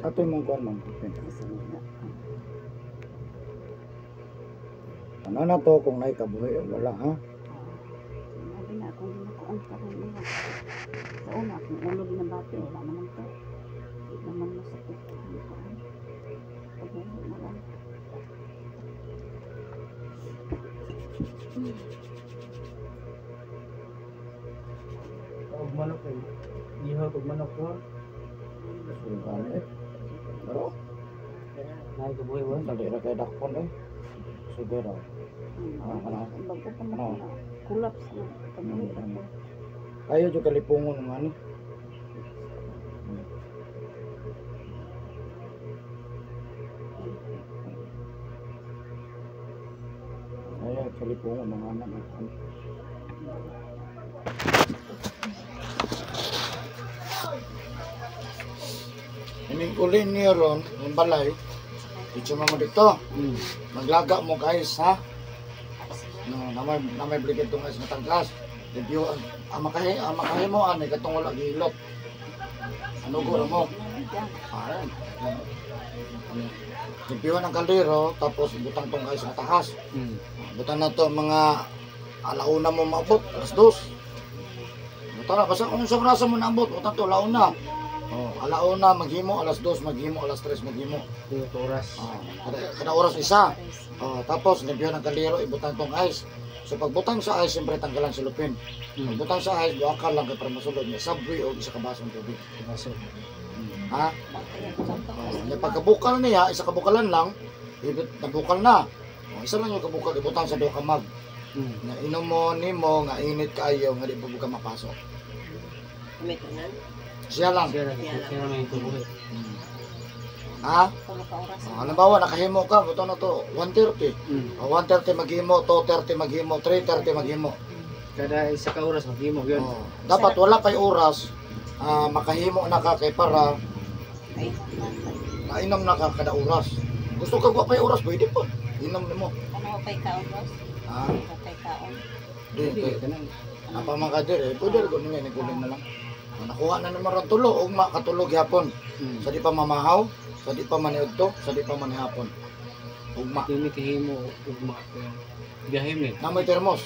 Ato imong kuan, ma'am. Okay. Kasi nga. Ano na to kung naay kabuhi o wala, ha? Sabi na akong ginakuan karon niya. Sa una, akong ulo ginabati, wala naman to. Di naman masakit ang kuan. Pag na lang. Og manok eh. Ihaw og manok ko. Sultan eh. Pero, Nay ko buhi wa. dali ra kay dakpon eh. Siguro. Ah, ano? Bago pa man Ano? na collapse na. Kabuhi ra ko. Ayo jud kalipungon nga ni. Ayo kalipungon mga anak ng kuan. Ining uli niyo ron, yung balay, dito mo dito. Maglaga mo guys, ha? No, namay bligid tong guys matangkas. Review ang makahi mo ani katong wala gihilot. Ano ko mo? Ayan. Review ang kaldero tapos ibutang tong guys sa taas. Butang na to mga alauna mo maabot, 2:00. Butang na basta kung sa oras mo naabot, butang to alauna. Oh, alauna maghimo, 2:00 maghimo, 3:00 maghimo. Tulo ka oras. Oh, kada oras isa. Oh, tapos limpyo ng kaldero, ibutang tong ice. So pagbutang sa ice, siyempre tanggalan sa lupin. Pagbutang sa ice, duha ka lang kay para masulod niya subway o isa ka basong tubig. Baso. Ha? Oh, nya pagkabukal niya, isa ka bukalan lang, ibit nabukal na. Oh, isa lang yung kabukal ibutang sa duha ka mug. Nga inom mo nimo nga init kaayo nga di pa ka mapasok. May tanan. Siya lang. Siya lang may kabuhi. Ha? Tulo ka oras. Oh, halimbawa nakahimo ka, butang na to 1:30. Oh, 1:30 maghimo, 2:30 maghimo, 3:30 maghimo. Kada isa ka oras maghimo gyud. Oh, dapat wala pa'y oras, makahimo na ka kay para Ay, mainom na ka kada oras. Gusto ka wa pa'y oras, pwede po. Inom nimo. ano pa'y kaon, boss? Ha? Ano pa'y kaon? Di, Dili kay kanang apa man ka dire, pwede rin ko nila nagulin na lang. Oh, nakuha na naman ron tulo, ugma katulog yapon. Sa di pa mamahaw, sa di pa maniudto, sa di pa manihapon. Ugma. Dili kahimo ugma. Biyahe mi. Namoy termos.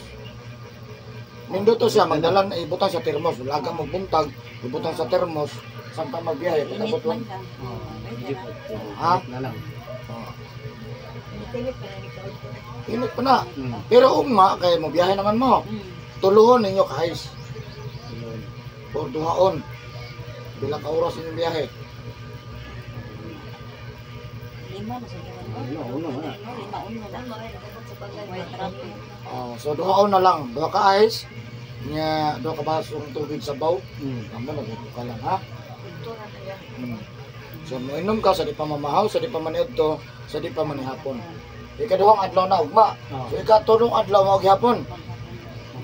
Ninduto siya, magdala na ibutang sa termos. Laga mo buntag, ibutang sa termos. Samtang magbiyahe, Init pagkabot man lang. ka. Oh, Pwede di na. po. Ha? Na lang. Oh, Init pa na ni kaon. init pa na. Pero ugma, kay mo biyahe naman mo. Tuluhon ninyo kahis. Yun. O duhaon. Bila ka oras inyong biyahe. Lima na siguro. Uno, uno, ha? Lima, uno na. Tama ay nagabot sa paglan. May traffic. Oh, so duhaon na lang. Duha ka ice. Nya duha ka basong tubig sa baw. Amo na ka lang ha. Kultura kaya. So moinom ka sa di pa mamahaw, sa di pa maniudto, sa di pa manihapon. Ikaduhang adlaw na ugma. Oh. So ikatulong adlaw mao gihapon.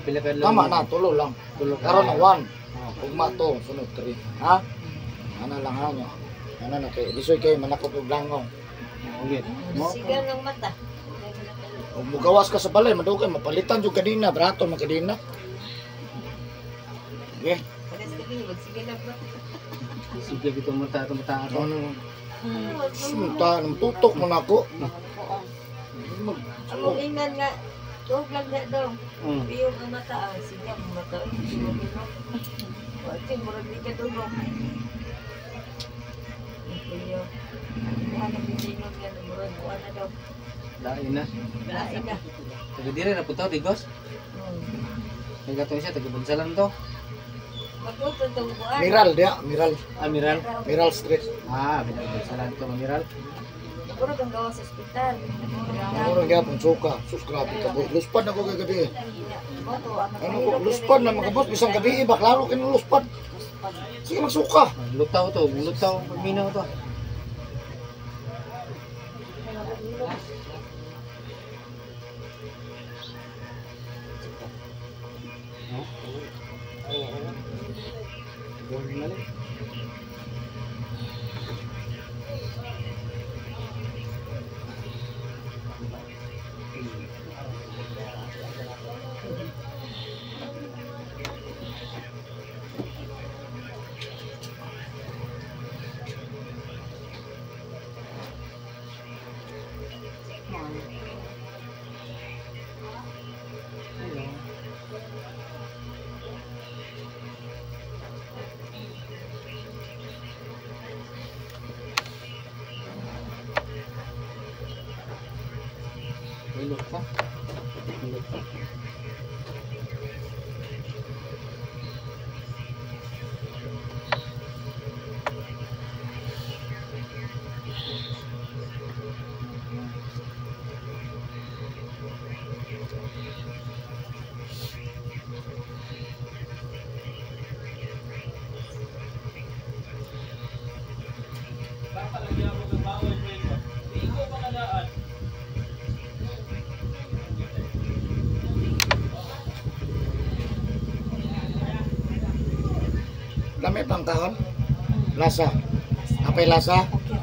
Pila ka adlaw? Tama na, tulo lang. Tulo ka. Karon na 1, Oh. ugma 2, sunod 3. Ha? Ana lang ha nya. Ana na kay lisoy kay manakop og langong. Okay. Mo. Sigaw ng mata. Og mugawas ka sa balay, madugay mapalitan jud kadina, brato man kadina. Okay. Pares kami magsigaw ng mata. Sige bitaw mata ato mata ato. Ano? Sunta, nang tutok mo na ako. Ang ingnan nga tuog lang na daw. Piyong ang mata ah, sigaw ang mata. Wati murag di ka dugong. Kuya. Kuha na bibinog yan, murag kuha na daw. Lain na. Lain na. Taga dire na putaw digos. Taga to siya taga Bansalan to. Magluto tong kuan. Miral dia, Miral. Ah, Miral. Miral Street. Ah, Miral Bansalan to, Miral. Murag ang gawa sa ospital. Murag gyapon suka. Sus grabe ka boy. Luspad ako kagabi. Ano ko luspad na mga boss bisang gabi ba klaro kay luspad. Sige magsuka. Lutaw to, lutaw paminaw to. Gold na lang. Sa? Hindi. Lami pang kahon? Lasa. Apay lasa? Okay.